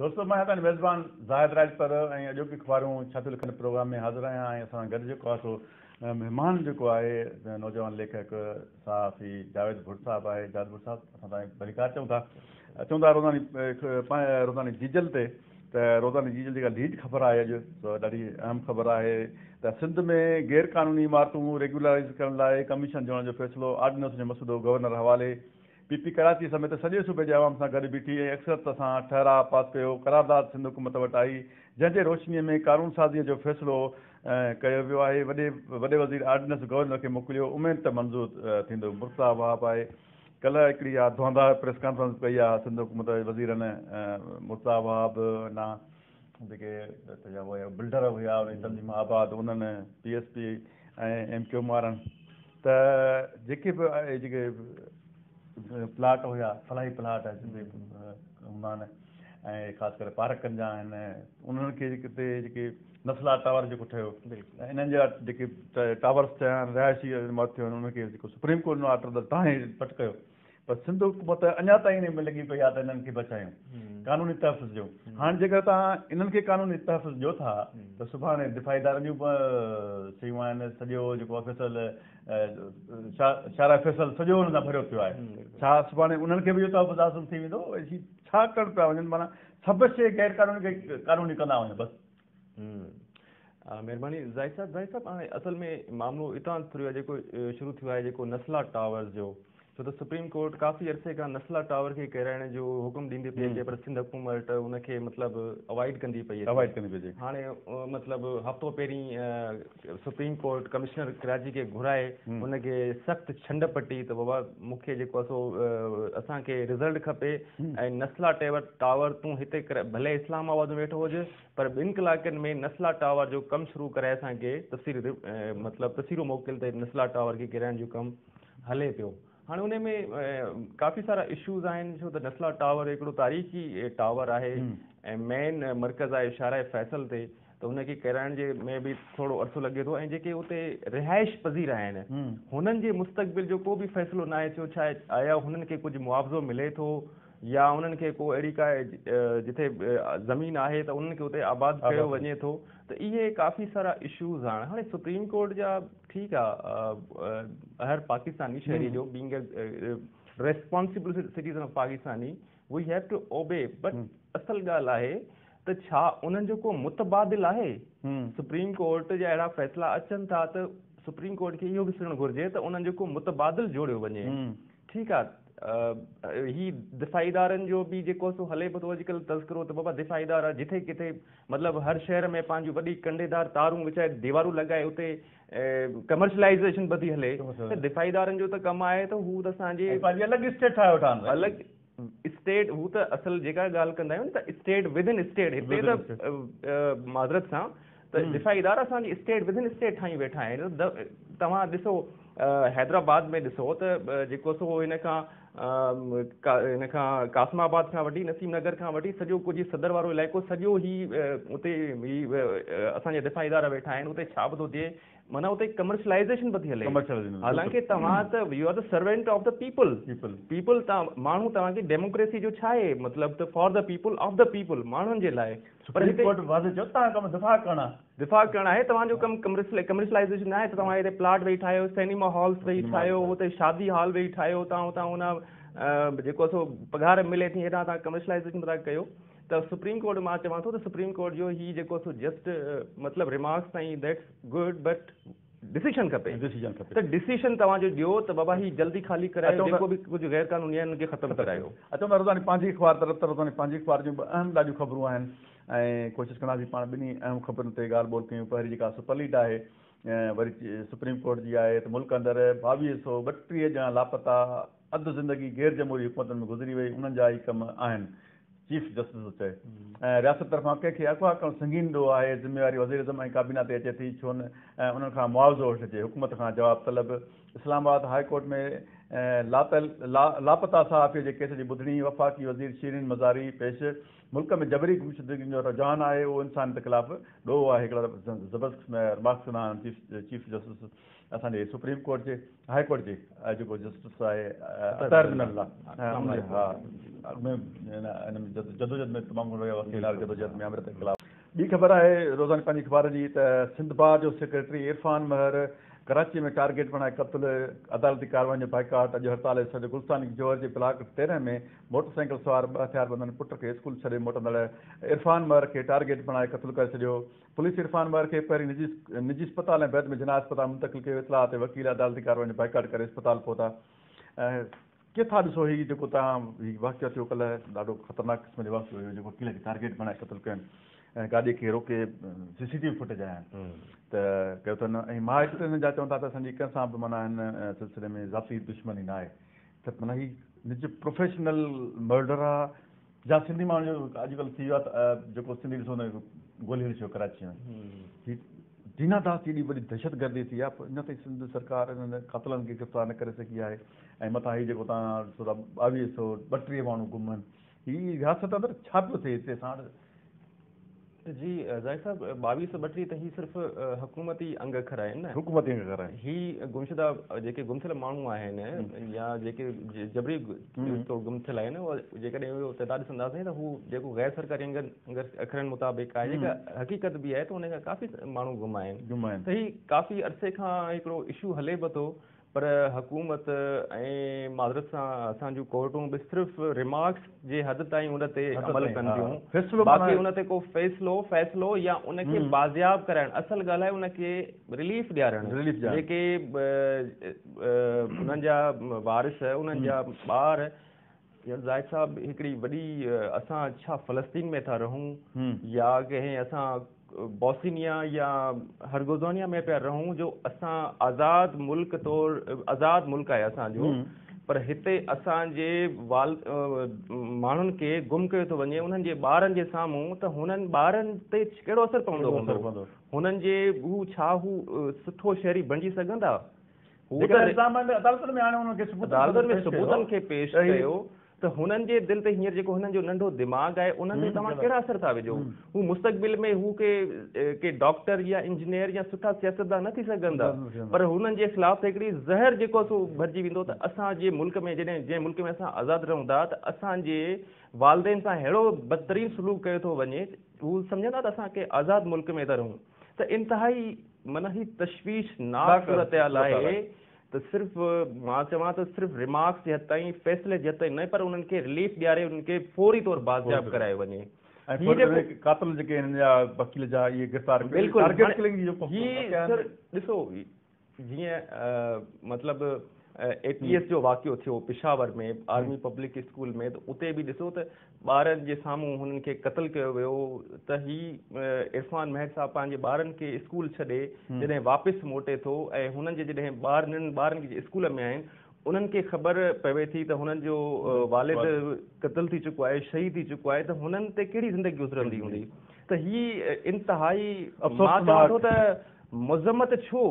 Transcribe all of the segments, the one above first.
دوستو مان آهيان توهان جو ميزبان زاهد راڄپر ۽ اڄوڪي اخبارون ڇا ٿيون لکن پروگرام ۾ حاضر آهيان ۽ اسان سان گڏ جيڪو آهي سو مهمان جيڪو آهي نوجوان ليکڪ صحافي جاويد ڀٽ صاحب آهي. جاويد ڀٽ صاحب اسان توهان کي ڀليڪار چئون ٿا. اچون ٿا روزاني روزاني جيجل تي ته روزاني جيجل جيڪا ليڊ خبر آهي اڄ سو ڏاڍي اهم خبر آهي ته سنڌ ۾ غير قانوني عمارتون ريگيولرائيز ڪرڻ لاء ڪميشن جوڙڻ جو فيصلو، آرڊيننس جو مسودو گورنر حوالي. پي پي ڪراچي سميت سڄي صوبي جي عوام سان گڏ بيٺي ۽ اڪثريت سان ٺهراء پاس ڪيو، قرارداد سنڌ حڪومت وٽ آئي، جنهن جي روشنيء ۾ قانونسازيء جو فيصلو ڪيو ويو آهي، وڏي وڏي وزير آرڊيننس گورنر کي موڪليو، اميد ته منظور ٿيندو. مرتضيٰ وهاب آهي ڪلهه هڪڙي اها ڌوانڌار پريس ڪانفرنس ڪئي آهي سنڌ حڪومت جي وزيرن مرتضيٰ وهاب نا جيڪي بلڊر هيا ان جي تنظيم آباد انهن P S P ۽ M Q M وارن ته جيڪي به جيڪي پلاٽ هيا فلاحي پلاٽ جتي هوندا آهن ۽ خاص ڪري پارڪن جا آهن انهن کي جيڪي جيڪي نسلا ٽاور جيڪو ٺهيو انهن جا جيڪي ٽاورس ٺهيا آهن رهائشي عمارتون آهن انهن کي جيڪو سپريم ڪورٽ ڏنو آرڊر ته تان پٽ ڪيو پر سنڌ حڪومت اڃا تائين انهي ۾ لڳي پئي آهي ته انهن کي بچايون، قانوني تحفظ ڏيون. هاڻ جيڪر توهان انهن کي قانوني تحفظ ڏيو ٿا ته سڀاڻي دفاعي ادارن جون به شيون آهن، سڄو جيڪو فيصل شارع فيصل سڄو انهن سان ڀريو پيو آهي، ڇا سڀاڻي انهن کي به اهو تحفظ حاصل ٿي ويندو؟ ڇا ڪرڻ پيا وڃن معنيٰ سڀ شيء غير قانوني کي قانوني ڪندا وڃو بس. مهرباني زاهد صاحب. زاهد صاحب هاڻي اصل ۾ معاملو اتان ٿيو آهي جيڪو شروع ٿيو آهي جيڪو نسلا ٽاورز جو، ڇو ته سپريم ڪورٽ ڪافي عرصي کان نسلا ٽاور کي ڪيرائڻ جو حڪم ڏيندي پئي اچي پر سنڌ حڪومت ان کي مطلب اوائڊ ڪندي پئي اچي. هاڻي مطلب هفتو پهرين سپريم ڪورٽ ڪمشنر ڪراچي کي گهرائي ان کي سخت ڇنڊ پٽي ته بابا مون کي جيڪو آهي سو اسان کي رزلٽ کپي ۽ نسلا ٽاور تون هتي ڀلي اسلام آباد ۾ ويٺو هج پر ٻن ڪلاڪن ۾ نسلا ٽاور جو ڪم شروع ڪرائي اسان کي تصوير مطلب تصويرون موڪل ته نسلا ٽاور کي ڪيرائڻ جو ڪم هلي پيو. هاڻي ان ۾ ڪافي سارا اشوز آهن ڇو ته نسلا ٽاور هڪڙو تاريخي ٽاور آهي ۽ مين مرڪز آهي شارع فيصل تي ته ان کي ڪيرائڻ جي ۾ به ٿورو عرصو لڳي ٿو ۽ جيڪي اتي رهائش پذير آهن هنن جي مستقبل جو ڪو به فيصلو ناهي ٿيو، ڇا آيا هنن کي ڪجهه معاوضو ملي ٿو يا انهن کي ڪو اهڙي ڪا جتي زمين آهي ته انهن کي اتي آباد ڪيو وڃي ٿو ته اهي ڪافي سارا اشوز آهن. هاڻي سپريم ڪورٽ جا ٺيڪ آ هر پاڪستاني شهري جو being a responsible citizen of Pakistani we have to obey but اصل ڳالهه آهي ته ڇا انهن جو ڪو متبادل آهي؟ سپريم ڪورٽ جا اهڙا فيصلا اچن ٿا ته سپريم ڪورٽ کي اهو به سوچڻ گهرجي ته انهن جو ڪو متبادل جوڙيو وڃي. ٺيڪ آ هي دفاعي ادارن جو به جيڪو سو هلي پيو ٿو اڄڪلهه تذڪرو ته بابا دفاعي ادارا جٿي ڪٿي مطلب هر شهر ۾ پنهنجون وڏي ڪنڊيدار تارون وڇائي ديوارون لڳائي اتي ڪمرشلائيزيشن به ٿي هلي ته دفاعي ادارن جو ته ڪم آهي ته هو ته اسان جي پنهنجي الڳ اسٽيٽ ٺاهي ويٺا آهن الڳ اسٽيٽ هو ته اصل جيڪا ڳالهه ڪندا آهيون نه ته اسٽيٽ ود ان اسٽيٽ هتي ته معذرت سان ته دفاعي ادارا اسان جي اسٽيٽ ود ان اسٽيٽ ٺاهي ويٺا آهن. توهان ڏسو حيدرآباد ۾ ڏسو ته جيڪو سو هن کان هن کان قاسم آباد کان وٺي نسيم نگر کان وٺي سڄو ڪجهه صدر وارو علائقو سڄو هي اتي هي اسان جا دفاعي ادارا ويٺا آهن اتي ڇا به ٿو ٿئي معنيٰ اتي ڪمرشلائيزيشن به ٿي هلي حالانڪه توهان ته you are the servant of the people people ماڻهو توهان کي ڊيموڪريسي جو ڇا آهي مطلب ته for the people of the people ماڻهن جي لاء پر هتي ڪورٽ واضح چيو توهان جو ڪم دفاع ڪرڻ آهي دفاع ڪرڻ آهي توهان جو ڪم ڪمرشلائيزيشن نه آهي ته توهان هتي پلاٽ ويهي ٺاهيو سئنيما هالس ويهي ٺاهيو اتي شادي هال ويهي ٺاهيو توهان اتان ان جيڪو سو پگهار ملي ٿي هيڏانهن توهان ڪمرشلائيزيشن به ٿا ڪيو ته سپريم ڪورٽ مان چوان ٿو ته سپريم ڪورٽ جو هي جيڪو سو جسٽ مطلب ريمارڪس تائين that's good but decision کپي ڊسيشن کپي ته ڊسيشن توهان جو ڏيو ته بابا هي جلدي خالي ڪرايو جيڪو به ڪجهه غير قانوني آهي ان کي ختم ڪرايو. اچون ٿا روزاني پنهنجي اخبار طرف ته روزاني پنهنجي اخبار جون به اهم ڏاڍيون خبرون آهن ۽ ڪوشش ڪنداسين پاڻ ٻنهي اهم خبرن تي ڳالهه ٻولهه ڪيون پهرين جيڪا سپر ليڊ آهي وري سپريم ڪورٽ جي آهي ته ملڪ اندر 2232 ڄڻا لاپتا اڌ زندگي غير جمهوري حڪومتن ۾ گذري وئي انهن جا ئي ڪم آهن چيف جسٽس ٿو چئي ۽ رياست طرفان ڪنهن کي اغوا ڪرڻ سنگين ڏوهه آهي، ذميواري وزيراعظم ۽ ڪابينا تي اچي ٿي، ڇو نه انهن کان معاوضو وٺجي، حڪومت کان جواب طلب. اسلام آباد هاء ڪورٽ ۾ لاپتا صحافي جي ڪيس جي ٻڌڻي، وفاقي وزير شيرين مزاري پيش، ملڪ ۾ جبري گمشدگين جو رجحان آهي، اهو انسانيت خلاف ڏوهه آهي، هڪڙا زبردست قسم جا رمارڪس ڏنا آهن چيف جسٽس اسان جي سپريم ڪورٽ جي هاء ڪورٽ جي جيڪو جسٽس آهي اطهر من الله ها اڳ ۾ ان جدوجهد ۾ تمام گهڻو رهيو وڪيل جدوجهد ۾ آمريت خلاف. ٻي خبر آهي روزاني پنهنجي اخبار جي ته سنڌ بار جو سيڪريٽري عرفان مهر ڪراچي ۾ ٽارگيٽ بڻائي قتل، عدالتي ڪارروائين جو بائيڪاٽ، اڄ هڙتال جو سڏ، گلستان جوهر جي بلاڪ 13 ۾ موٽر سائيڪل سوار ٻه هٿياربندن پٽ کي اسڪول ڇڏي موٽندڙ عرفان مهر کي ٽارگيٽ بڻائي قتل ڪري ڇڏيو، پوليس عرفان مهر کي پهرين نجي نجي اسپتال ۽ بعد ۾ جناح اسپتال منتقل ڪيو، اطلاع تي وڪيل عدالتي ڪارروائين جو بائيڪاٽ ڪري اسپتال پهتا. ڪيئن ٿا ڏسو هي جيڪو تان هي واقعو ٿيو ڪلهه ڏاڍو خطرناڪ قسم جو واقعو هيو جيڪو وڪيل کي ٽارگيٽ بڻائي قتل ڪين ۽ گاڏي کي روڪي سي سي ٽي وي فوٽيج آيا آهن ته ڪيو اٿن ۽ مائٽ هنن جا چون ٿا ته اسان جي ڪنهن سان به معنيٰ هن سلسلي ۾ ذاتي دشمني نه آهي ته معنيٰ هي نج پروفيشنل مرڊر آ جا سنڌي ماڻهن جو اڄڪلهه ٿي ويو آهي ته جيڪو سنڌي ڏسو ان کي گولي هڻي ڇڏيو ڪراچي ۾ هي دينا داس جي ايڏي وڏي دهشتگردي ٿي آهي پر اڃا تائين سنڌ سرڪار انهن قاتلن کي گرفتار نه ڪري سگهي آهي ۽ مٿان هي جيڪو توهان ڏسو ٿا 2232 ماڻهو گم آهن هي رياست اندر ڇا پيو ٿئي هتي اسان وٽ. جي زاهد صاحب 2232 ته هي صرف حڪومتي انگ اکر آهن نه. حڪومتي انگ اکر آهن. هي گمشده جيڪي گم ٿيل ماڻهو آهن يا جيڪي جبري طور گم ٿيل آهن جيڪڏهن اهو تعداد ڏسنداسين ته هو جيڪو غير سرڪاري انگ اکرن مطابق آهي جيڪا حقيقت به آهي ته ان کان ڪافي ماڻهو گم آهن ته هي ڪافي عرصي کان هڪڙو اشو هلي به ٿو پر حڪومت ۽ معذرت سان اسان جون ڪورٽون به صرف ريمارڪس جي حد تائين ان تي عمل ڪن ٿيون باقي ان تي ڪو فيصلو فيصلو يا ان کي بازياب ڪرائڻ اصل ڳالهه آهي ان کي رليف ڏيارڻ جيڪي انهن جا وارث انهن جا ٻار يار زاهد صاحب هڪڙي وڏي اسان ڇا فلسطين ۾ ٿا رهون يا ڪنهن اسان بوسنيا يا هرگوزونيا ۾ پيا رهون جو اسان آزاد ملڪ طور آزاد ملڪ آهي اسان جو پر هتي اسان جي وال ماڻهن کي گم ڪيو ٿو وڃي انهن جي ٻارن جي سامهون ته هنن ٻارن تي ڪهڙو اثر پوندو هوندو هنن جي هو ڇا هو سٺو شهري بڻجي سگهندا هو ته عدالتن ۾ آڻي انهن کي عدالتن ۾ ثبوتن کي پيش ڪيو ته هنن جي دل تي هينئر جيڪو هنن جو ننڍو دماغ آهي انهن تي توهان ڪهڙا اثر ٿا وجهو هو مستقبل ۾ هو ڪي ڪي ڊاڪٽر يا انجنيئر يا سٺا سياستدان نه ٿي سگهندا پر هنن جي خلاف ته هڪڙي زهر جيڪو سو ڀرجي ويندو ته اسان جي ملڪ ۾ جڏهن جنهن ملڪ ۾ اسان آزاد رهون ٿا ته اسان جي والدين سان ههڙو بدترين سلوڪ ڪيو ٿو وڃي هو سمجهندا ته اسان ڪنهن آزاد ملڪ ۾ ٿا رهون ته انتهائي معنيٰ هي تشويشناڪ صورتحال آهي ته صرف مان چوان ته صرف ريمارڪس جي حد تائين فيصلي جي حد تائين نه پر انهن کي رليف ڏياري انهن کي فوري طور بازياب ڪرايو وڃي. ۽ قاتل جيڪي هنن جا وڪيل جا اهي گرفتار بلڪل ٽارگيٽ ڪلنگ جي جيڪو هي سر ڏسو جيئن مطلب اي پي ايس جو واقعو ٿيو پشاور ۾ آرمي پبلڪ اسڪول ۾ ته اتي به ڏسو ته ٻارن جي سامهون هنن کي قتل ڪيو ويو ته هي عرفان مهر صاحب پنهنجي ٻارن کي اسڪول ڇڏي جڏهن واپس موٽي ٿو ۽ هنن جي جڏهن ٻار ننڍن ٻارن کي اسڪول ۾ آهن انهن کي خبر پوي ٿي ته هنن جو والد قتل ٿي چڪو آهي شهيد ٿي چڪو آهي ته هنن تي ڪهڙي زندگي گذرندي هوندي ته هي انتهائي مان چوان ٿو ته مذمت ڇو؟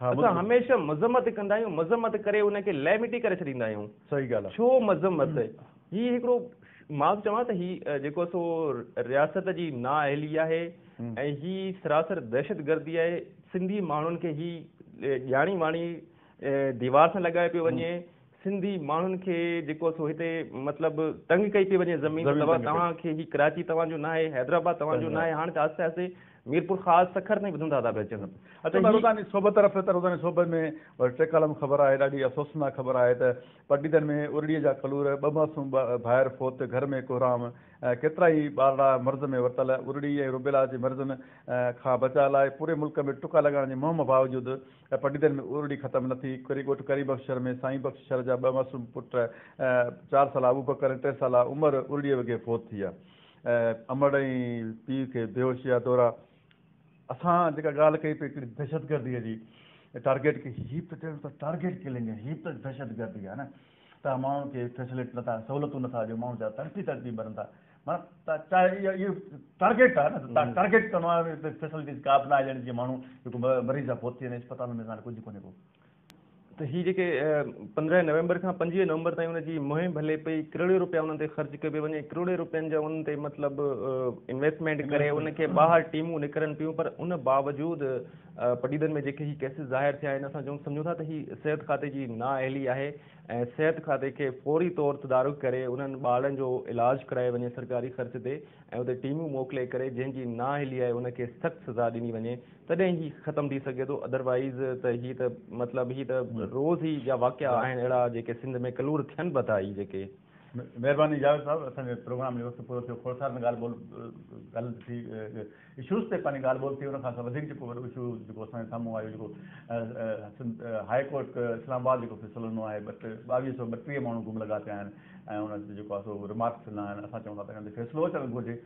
اسان هميشه مذمت ڪندا آهيون، مذمت ڪري ان کي لئه مٽي ڪري ڇڏيندا آهيون. صحيح ڳالهه آهي. ڇو مذمت؟ هي هڪڙو مان ٿو چوان ته هي جيڪو سو رياست جي نااهلي آهي ۽ هي سراسر دهشتگردي آهي. سنڌي ماڻهن کي هي ڄاڻي واڻي ديوار سان لڳايو پيو وڃي. سنڌي ماڻهن کي جيڪو سو هتي مطلب تنگ ڪئي پئي وڃي زمين ته توهان کي هي ڪراچي توهان جو ناهي حيدرآباد توهان جو ناهي هاڻي ته آهستي آهستي ميرپور خاص سکر تائين وڌندا ٿا پيا اچن. اچو ته روزاني صوبه طرف ته روزاني صوبه ۾ وري ٽي ڪالم خبر آهي ڏاڍي افسوسناڪ خبر آهي ته پڊعيدن ۾ ارڙي جا ڪلور ٻه معصوم ڀائر فوت گهر ۾ ڪهرام ڪيترائي ٻارڙا مرض ۾ ورتل ارڙي ۽ روبيلا جي مرضن کان بچاء لاء پوري ملڪ ۾ ٽڪا لڳائڻ جي مهم باوجود پڊعيدن ۾ ارڙي ختم نه ٿي. ڪري ڳوٺ ڪريم بخش شھر ۾ سائين بخش شھر جا ٻه معصوم پٽ چار سالا ابوبڪر ۽ ٽي سالا عمر ارڙيء وگهي فوت ٿي ويا. امڙ ۽ پيء کي بيهوشي جا دورا. اسان جيڪا ڳالهه ڪئي پئي هڪڙي دهشتگرديء جي ٽارگيٽ ڪي هي به ته چئون ٿا ٽارگيٽ ڪلنگ آهي هي به ته دهشتگردي آهي نه توهان ماڻهن کي فيسلٽي نٿا سهولتون نٿا ڏيو ماڻهو ويچارا تڙپي تڙپي مرن ٿا معنيٰ چاهي اهو ٽارگيٽ آهي نه توهان ٽارگيٽ ڪرڻو آهي فيسلٽيز ڪا به ناهي ڏيڻ جيئن ماڻهو جيڪو مريض آهي فوت ٿي وڃي اسپتالن ۾ اسان وٽ ڪجهه ڪونهي ڪو. ته هي جيڪي 15 نومبر کان 25 نومبر تائين ان جي مهم هلي پئي، ڪروڙين روپيا انهن تي خرچ ڪيو پيو وڃي، ڪروڙين روپين جا انهن تي مطلب انويسٽمينٽ ڪري ان کي ٻاهر ٽيمون نڪرن پيون، پر ان باوجود پڊعيدن ۾ جيڪي هي ڪيسز ظاهر ٿيا آهن، اسان سمجهون ٿا ته هي صحت کاتي جي نااهلي آهي ۽ صحت کاتي کي فوري طور تدارڪ ڪري انهن ٻارڙن جو علاج ڪرايو وڃي سرڪاري خرچ تي ۽ اتي ٽيمون موڪلي ڪري جنهن جي نااهلي آهي ان کي سخت سزا ڏني وڃي. تڏهن هي ختم ٿي سگهي ٿو، ادروائيز ته هي ته مطلب هي ته روز هي جا واقعا آهن اهڙا جيڪي سنڌ ۾ ڪلور ٿين به ٿا هي جيڪي. مهرباني جاويد صاحب اسان جي پروگرام جو وقت پورو ٿيو، کوڙ سارن ڳالهه ٻولهه ڳالهه ٿي اشوز تي پنهنجي ڳالهه ٻولهه ٿي، ان کان سواء وڌيڪ جيڪو وڏو اشو جيڪو اسان جي سامهون آيو جيڪو سنڌ هاء ڪورٽ اسلام آباد جيڪو فيصلو ڏنو آهي 2232 ماڻهو گم لڳا پيا آهن ۽ ان تي جيڪو آهي سو رمارڪس ڏنا آهن، اسان چئون ٿا ته ان تي فيصلو اچڻ گهرجي.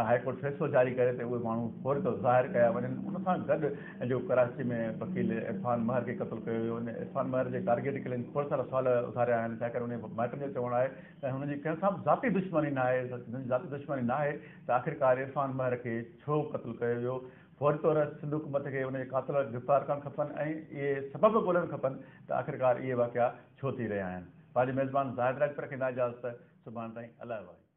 هاء ڪورٽ فيصلو جاري ڪري ته اهي ماڻهو فوري طور ظاهر ڪيا وڃن. ان سان گڏ جو ڪراچي ۾ وڪيل عرفان مهر کي قتل ڪيو ويو، ان عرفان مهر جي ٽارگيٽ ڪلنگ کوڙ سارا سوال اٿاريا آهن، ڇاڪاڻ ان جي مائٽن جو چوڻ آهي ته هن جي ڪنهن سان به ذاتي دشمني ناهي، هن جي ذاتي دشمني ناهي ته آخرڪار عرفان مهر کي ڇو قتل ڪيو ويو، فوري طور سنڌ حڪومت کي ان جي قاتل گرفتار ڪرڻ کپن ۽ اهي سبب ڳولڻ کپن ته آخرڪار اهي واقعا ڇو ٿي رهيا آهن. پنهنجي ميزبان زاهد راڄپر کي ڏيندا اجازت، سڀاڻ تائين الله واهي.